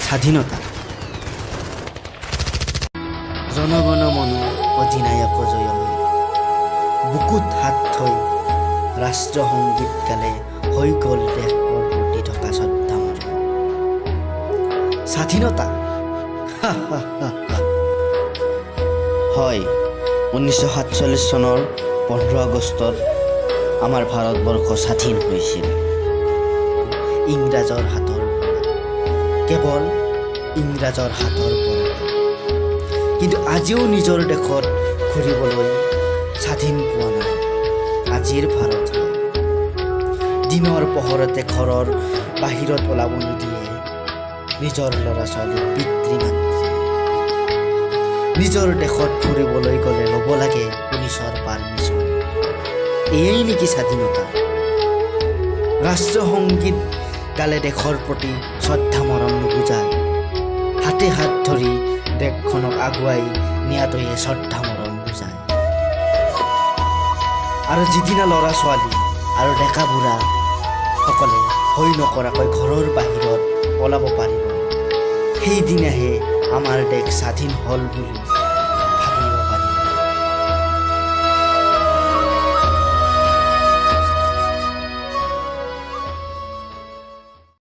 স্বাধীনতা। জনগণ মন অধিনায়ক জয় হে। বুকুত হাত থৈ ৰাষ্ট্ৰসংগীত গালে হৈ গ'ল দেশৰ প্ৰতি থকা শ্ৰদ্ধা মৰম স্বাধীনতা। হয়, 1947 চনৰ 15 আগষ্টত আমাৰ ভাৰতবৰ্ষ স্বাধীন হৈছিল ইংৰাজৰ হাতৰ পৰা, কেৱল ইংৰাজৰ হাতৰ পৰা। কিন্তু আজিও নিজৰ দেশত ঘূৰিবলৈ স্বাধীন পোৱা নাই আজিৰ ভাৰত। দিনৰ পোহৰতে ঘৰৰ বাহিৰত ওলাব নিদিয়ে নিজৰ ল'ৰা ছোৱালীক পিতৃ মাতৃয়ে। নিজৰ দেশত ফুৰিবলৈ গ'লে ল'ব লাগে পুলিচৰ পাৰ্মিশ্যন। এয়েই নেকি স্বাধীনতা? ৰাষ্ট্ৰসংগীত গালে দেশৰ প্ৰতি শ্ৰদ্ধা মৰম নুবুজায়। হাতে হাত ধৰি দেশখনক আগুৱাই নিয়াটোৱে শ্ৰদ্ধা মৰম বুজায়। আৰু যিদিনা ল'ৰা ছোৱালী আৰু ডেকা বুঢ়াসকলে ভয় নকৰাকৈ ঘৰৰ বাহিৰত ওলাব পাৰিব, সেইদিনাহে আমাৰ দেশ স্বাধীন হ'ল বুলি।